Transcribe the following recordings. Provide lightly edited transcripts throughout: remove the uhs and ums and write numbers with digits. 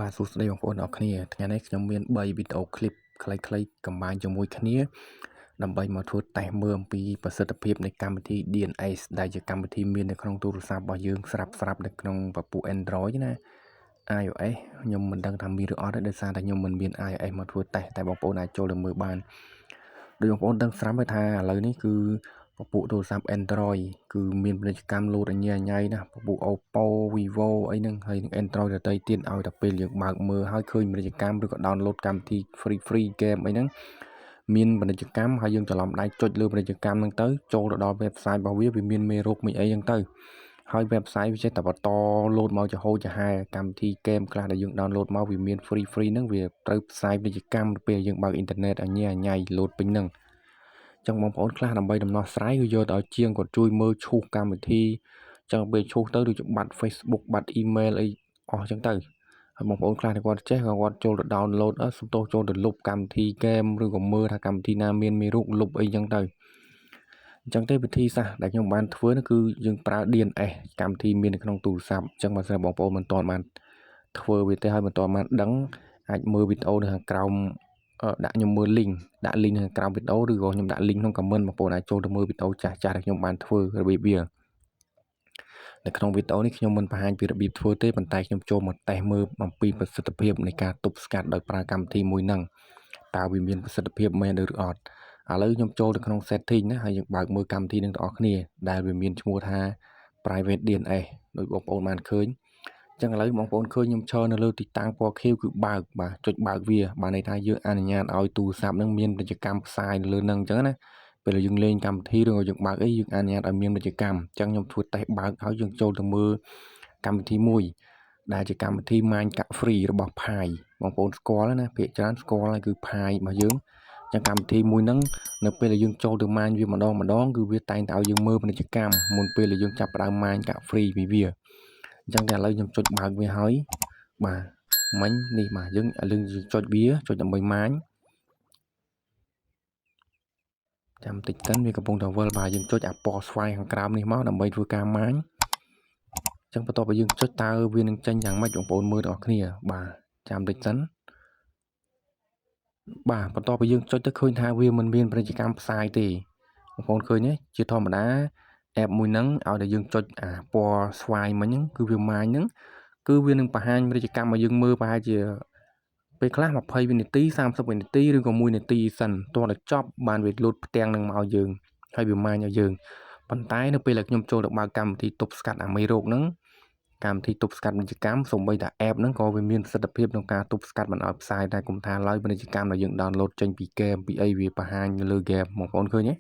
បាទសួស្តីបងប្អូនអរគ្នាថ្ងៃនេះខ្ញុំមាន3វីដេអូឃ្លីបខ្លីៗកំបាញជាមួយគ្នាដើម្បីមកធ្វើតេស្តមើលអំពីប្រសិទ្ធភាពនៃកម្មវិធី DNS ដែលជាកម្មវិធីមាននៅក្នុងទូរស័ព្ទរបស់យើងស្រាប់ស្រាប់នៅក្នុងពពួក Android ណា iOS ខ្ញុំមិនដឹងថាមានឬអត់ទេដោយសារតែខ្ញុំមិនមាន iOS មកធ្វើតេស្តតែបងប្អូនអាចចូលទៅមើលបានដោយបងប្អូនដឹងស្រាប់ហើយថាឥឡូវនេះគឺពពួកទូរស័ព្ទ Android គឺមានពាណិជ្ជកម្មលោតអញ្ញាញ៉ៃណាពពួក Oppo Vivo អីហ្នឹងហើយនឹង Android ដទៃទៀតឲ្យតែពេលយើងបើកមើលហើយឃើញពាណិជ្ជកម្មឬក៏ download កម្មវិធី free free game អីហ្នឹងមានពាណិជ្ជកម្មហើយយើងច្រឡំដៃចុចលើពាណិជ្ជកម្មហ្នឹងទៅចូលទៅដល់ website របស់វាវាមានមេរោគមានអីហ្នឹងទៅហើយ website វាចេះតែបន្តលោតមកចំហចំហែកម្មវិធី game ខ្លះដែលយើង download មកវាមាន free free ហ្នឹងវាត្រូវផ្សាយពាណិជ្ជកម្មទៅពេលយើងបើកអ៊ីនធឺណិតអញ្ញាញ៉ៃលោតពេញហ្នឹងចឹងបងប្អូនខ្លះដើម្បីដំណោះស្រាយគឺយកទៅឲ្យជាងគាត់ជួយមើលឈូសកម្មវិធីចឹងពេលឈូសទៅដូចជាបាត់ Facebook បាត់ email អីអស់ចឹងទៅហើយបងប្អូនខ្លះដែលគាត់ចេះក៏គាត់ចូលទៅ download សុំទោសចូលទៅលុបកម្មវិធី game ឬក៏មើលថាកម្មវិធីណាមានមេរោគលុបអីចឹងទៅអញ្ចឹងទេវិធីសាស្ត្រដែលខ្ញុំបានធ្វើនោះគឺយើងប្រើ DNS កម្មវិធីមាននៅក្នុងទូរស័ព្ទអញ្ចឹងបើសិនបងប្អូនមិនទាន់បានធ្វើវាទេហើយមិនទាន់បានដឹងអាចមើលវីដេអូនៅខាងក្រោមដាក់ខ្ញុំមើល link ដាក់ link នៅខាងក្រោមវីដេអូឬក៏ខ្ញុំដាក់ link ក្នុង comment បងប្អូនអាចចូលទៅមើលវីដេអូចាស់ៗដែលខ្ញុំបានធ្វើរបៀបវានៅក្នុងវីដេអូនេះខ្ញុំមិនបង្ហាញពីរបៀបធ្វើទេប៉ុន្តែខ្ញុំចូលមកតេស្តមើលអំពីប្រសិទ្ធភាពនៃការទប់ស្កាត់ដោយប្រើកម្មវិធីមួយហ្នឹងតើវាមានប្រសិទ្ធភាពមែនឬអត់ឥឡូវខ្ញុំចូលទៅក្នុង setting ណាហើយយើងបើកមើលកម្មវិធីនឹងទាំងអស់គ្នាដែលវាមានឈ្មោះថា private DNS ដោយបងប្អូនបានឃើញអញ្ចឹងឥឡូវបងប្អូនឃើញខ្ញុំឈរនៅលើទីតាំងពណ៌ខៀវគឺបើកបាទចុចបើកវាបាទន័យថាយើងអនុញ្ញាតឲ្យទូរស័ព្ទនឹងមានពាណិជ្ជកម្មផ្សាយនៅលើនឹងអញ្ចឹងណាពេលយើងលេងកម្មវិធីឬក៏យើងបើកអីយើងអនុញ្ញាតឲ្យមានពាណិជ្ជកម្មអញ្ចឹងខ្ញុំធ្វើតេស្តបើកហើយយើងចូលទៅមើលកម្មវិធីមួយដែលជាកម្មវិធី Mine កាក់ free របស់ Pi បងប្អូនស្គាល់ណាភាគច្រើនស្គាល់ហើយគឺ Pi របស់យើងចឹងកម្មវិធីមួយហ្នឹងនៅពេលដែលយើងចូលទៅ mine វាម្ដងម្ដងគឺវាតែងតែឲ្យយើងមើលពាណិជ្ជកម្មមុនពេលដែលយើងចាប់ផ្ដើម mine កាក់ free ពីវាអញ្ចឹងតែឥឡូវខ្ញុំចុចបើកវាហើយបាទមិញនេះបាទយើងឥឡូវយើងចុចវាចុចដើម្បី mine ចាំតិចសិនវាកំពុងតែវិលបាទយើងចុចអាពណ៌ស្វាយខាងក្រោមនេះមកដើម្បីធ្វើការ mine អញ្ចឹងបន្ទាប់ពីយើងចុចតើវានឹងចេញយ៉ាងម៉េចបងប្អូនមើលទាំងអស់គ្នាបាទចាំតិចសិនបាទបន្ទាប់ពីយើងចុចទៅឃើញថាវាមិនមានពាណិជ្ជកម្មផ្សាយទេបងប្អូនឃើញទេជាធម្មតា app មួយហ្នឹងឲ្យតែយើងចុចអាពណ៌ស្វាយមិញហ្នឹងគឺវា mine ហ្នឹងគឺវានឹងបង្ហាញពាណិជ្ជកម្មឲ្យយើងមើលប្រហែលជាពេលខ្លះ20វិនាទី30វិនាទីឬក៏1នាទីសិនទាល់តែចប់បានវាលោតផ្ទាំងនឹងមកឲ្យយើងហើយវា mine ឲ្យយើងប៉ុន្តែនៅពេលដែលខ្ញុំចូលទៅបើកកម្មវិធីទប់ស្កាត់អាមេរោគហ្នឹងកម្មវិធីទប់ស្កាត់ពាណិជ្ជកម្មសូម្បីតែ app ហ្នឹងក៏វាមានប្រសិទ្ធភាពក្នុងការទប់ស្កាត់មិនឲ្យផ្សាយដែរកុំថាឡើយពាណិជ្ជកម្មដែលយើង download ចេញពី game ពីអីវាបង្ហាញនៅលើ game បងប្អូនឃើញទេ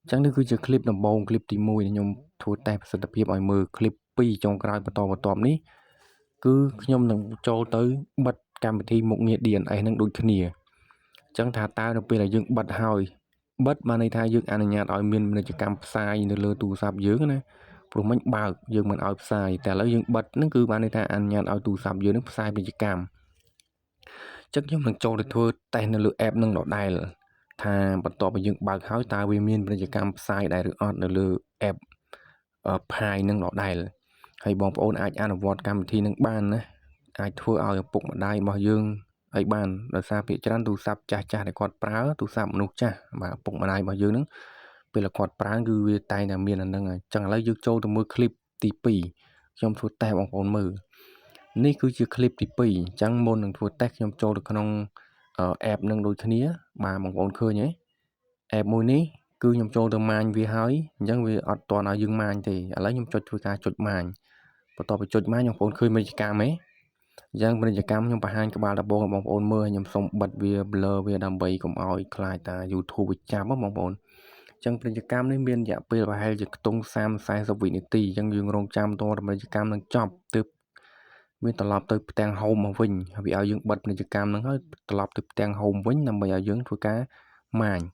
អញ្ចឹងនេះគឺជា clip ដំបូង clip ទី1ដែលខ្ញុំធ្វើតេស្តប្រសិទ្ធភាពឲ្យមើល clip 2ចុងក្រោយបន្តបន្ទាប់នេះគឺខ្ញុំនឹងចូលទៅបិទកម្មវិធីមុខងារ DNS នឹងដូចគ្នាអញ្ចឹងថាតើនៅពេលដែលយើងបិទហើយបិទបានន័យថាយើងអនុញ្ញាតឲ្យមានពាណិជ្ជកម្មផ្សាយនៅលើទូរស័ព្ទយើងណាព្រោះមិញបើកយើងមិនឲ្យផ្សាយតែឥឡូវយើងបិទហ្នឹងគឺបានន័យថាអនុញ្ញាតឲ្យទូរស័ព្ទយើងនឹងផ្សាយពាណិជ្ជកម្មចឹងខ្ញុំនឹងចូលទៅធ្វើតេស្តនៅលើ app នឹងដដែលថាបន្ទាប់ពីយើងបើកហើយតើវាមានពាណិជ្ជកម្មផ្សាយដែរឬអត់នៅលើ app Pi នឹងដដែលហើយបងប្អូនអាចអនុវត្តកម្មវិធីនឹងបានណាអាចធ្វើឲ្យឪពុកម្ដាយរបស់យើងឲ្យបានដោយសារភាគច្រើនទូរស័ព្ទចាស់ចាស់ដែលគាត់ប្រើទូរស័ព្ទមនុស្សចាស់បាទឪពុកម្ដាយរបស់យើងហ្នឹងពេលគាត់ប្រើគឺវាតែងតែមានអាហ្នឹងអញ្ចឹងឥឡូវយើងចូលទៅមើល clip ទី2ខ្ញុំធ្វើតេស្តបងប្អូនមើលនេះគឺជា clip ទី2អញ្ចឹងមុននឹងធ្វើតេស្តខ្ញុំចូលទៅក្នុង app នឹងដូចគ្នាបាទបងប្អូនឃើញទេ app មួយនេះគឺខ្ញុំចូលទៅ mine វាហើយអញ្ចឹងវាអត់ទាន់ឲ្យយើង mine ទេឥឡូវខ្ញុំចុចធ្វើការចុច mine បន្ទាប់ពីចុច mine បងប្អូនឃើញពាណិជ្ជកម្មទេអញ្ចឹងពាណិជ្ជកម្មខ្ញុំបង្ហាញក្បាលដំបូងឲ្យបងប្អូនមើលហើយខ្ញុំសូមបិទវា blur វាដើម្បីកុំឲ្យខ្លាចតា YouTube វាចាប់បងប្អូនអញ្ចឹងពាណិជ្ជកម្មនេះមានរយៈពេលប្រហែលជាខ្ទង់30 40វិនាទីអញ្ចឹងយើងរងចាំតពាណិជ្ជកម្មនឹងចប់ទើបវាត្រឡប់ទៅផ្ទាំង home មកវិញហើយវាឲ្យយើងបិទពាណិជ្ជកម្មហ្នឹងហើយត្រឡប់ទៅផ្ទាំង home វិញដើម្បីឲ្យយើងធ្វើការ mine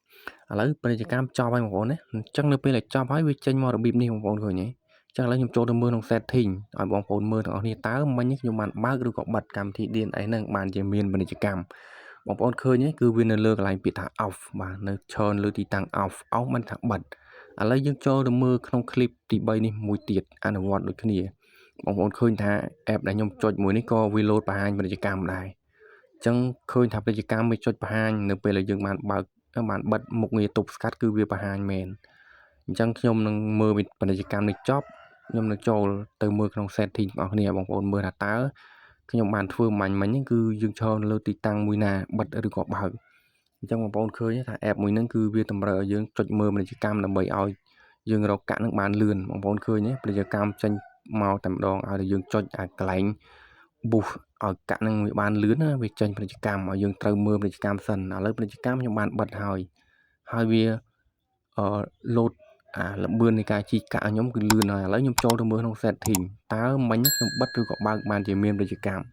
ឥឡូវពាណិជ្ជកម្មចប់ហើយបងប្អូនណាអញ្ចឹងនៅពេលដែលចប់ហើយវាចេញមករបៀបនេះបងប្អូនឃើញទេអញ្ចឹងឥឡូវខ្ញុំចូលទៅមើលក្នុង setting ឲ្យបងប្អូនមើលទាំងអស់គ្នាតើមិញនេះខ្ញុំបានបើកឬក៏បិទកម្មវិធី DNS ហ្នឹងបានជាមានពាណិជ្ជកម្មបងប្អូនឃើញទេគឺវានៅលើកន្លែងពាក្យថា off បាទនៅឈរលើទីតាំង off off មិនថាបិទឥឡូវយើងចូលទៅមើលក្នុង clip ទី3នេះមួយទៀតអនុវត្តដូចគ្នា បងប្អូនឃើញថា app ដែលខ្ញុំចុចមួយនេះក៏វាលោតបង្ហាញពាណិជ្ជកម្មដែរអញ្ចឹងឃើញថាពាណិជ្ជកម្មវាចុចបង្ហាញនៅពេលដែលយើងបានបើកបានបិទមុខងារទប់ស្កាត់គឺវាបង្ហាញមែនអញ្ចឹងខ្ញុំនឹងមើលពាណិជ្ជកម្មនេះចប់ខ្ញុំនឹងចូលទៅមើលក្នុង setting បងប្អូនបងប្អូនមើលថាតើខ្ញុំបានធ្វើមាញ់មិញគឺយើងឈរនៅលើទីតាំងមួយណាបិទឬក៏បើកអញ្ចឹងបងប្អូនឃើញថា app មួយហ្នឹងគឺវាតម្រូវឲ្យយើងចុចមើលពាណិជ្ជកម្មដើម្បីឲ្យយើងរកកាក់នឹងបានលឿនបងប្អូនឃើញទេពាណិជ្ជកម្មចេញមកតែម្ដងឲ្យតែយើងចុចអាកន្លែង boost ឲ្យកាក់នឹងវាបានលឿនណាវាចេញពាណិជ្ជកម្មឲ្យយើងត្រូវមើលពាណិជ្ជកម្មសិនឥឡូវពាណិជ្ជកម្មខ្ញុំបានបិទហើយហើយវាអឺលោតអាលបឿននៃការជីកកាក់ខ្ញុំគឺលឿនហើយឥឡូវខ្ញុំចូលទៅមើលក្នុង setting តើមិញខ្ញុំបិទឬក៏បើកបានជាមានពាណិជ្ជកម្ម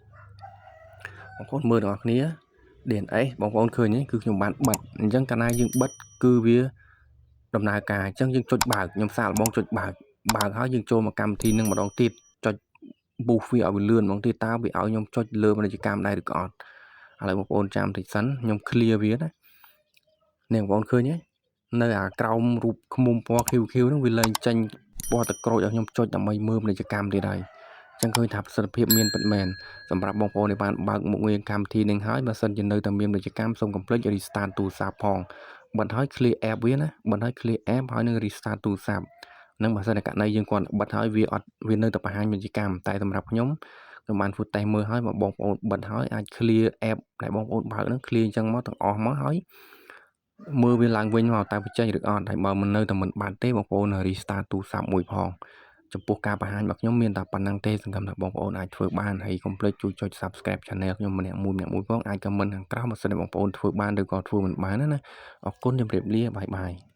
បងប្អូនមើលទាំងអស់គ្នា DNS បងប្អូនឃើញទេគឺខ្ញុំបានបិទអញ្ចឹងកាលណាយើងបិទគឺវាដំណើរការអញ្ចឹងយើងចុចបើកខ្ញុំសាកល្បងចុចបើកបើកហើយយើងចូលមកកម្មវិធីនឹងម្ដងទៀតចុច boost វាឲ្យវាលឿនហ្មងទៀតតើវាឲ្យខ្ញុំចុចលើពាណិជ្ជកម្មដែរឬក៏អត់ឥឡូវបងប្អូនចាំតិចសិនខ្ញុំ clear វាណានេះបងប្អូនឃើញទេនៅអាក្រោមរូបឃ្មុំពណ៌ QQ ហ្នឹងវាលែងចេញពណ៌ទឹកក្រូចឲ្យខ្ញុំចុចដើម្បីមើលពាណិជ្ជកម្មទៀតហើយចឹងឃើញថាប្រសិទ្ធភាពមានពិតមែនសម្រាប់បងប្អូនដែលបានបើកមុខងារកម្មវិធីនឹងហើយបើសិនជានៅតែមានពាណិជ្ជកម្មសូមកុំភ្លេច restart ទូរស័ព្ទផងបិទហើយ clear app វាណាបិទហើយ clear app ហើយនឹង restart ទូរស័ព្ទនឹងបើសិនតែករណីយើងគាត់បិទហើយវាអត់វានៅតែបង្ហាញពាណិជ្ជកម្មតែសម្រាប់ខ្ញុំខ្ញុំបានធ្វើតេស្តមើលហើយបើបងប្អូនបិទហើយអាច clear app ដែលបងប្អូនបើកហ្នឹង clear អញ្ចឹងមកទាំងអស់មកហើយមើលវាឡើងវិញមកតើបញ្ចេញឬអត់ហើយបើមិននៅតែមិនបានទេបងប្អូន restart ទូរស័ព្ទមួយផងចំពោះការបង្ហាញរបស់ខ្ញុំមានតែប៉ុណ្ណឹងទេសង្ឃឹមថាបងប្អូនអាចធ្វើបានហើយកុំភ្លេចជួយចុច Subscribe Channel ខ្ញុំម្នាក់មួយម្នាក់មួយផងអាច comment ខាងក្រោមបើសិនជាបងប្អូនធ្វើបានឬក៏ធ្វើមិនបានណាអរគុណជម្រាបលា bye bye.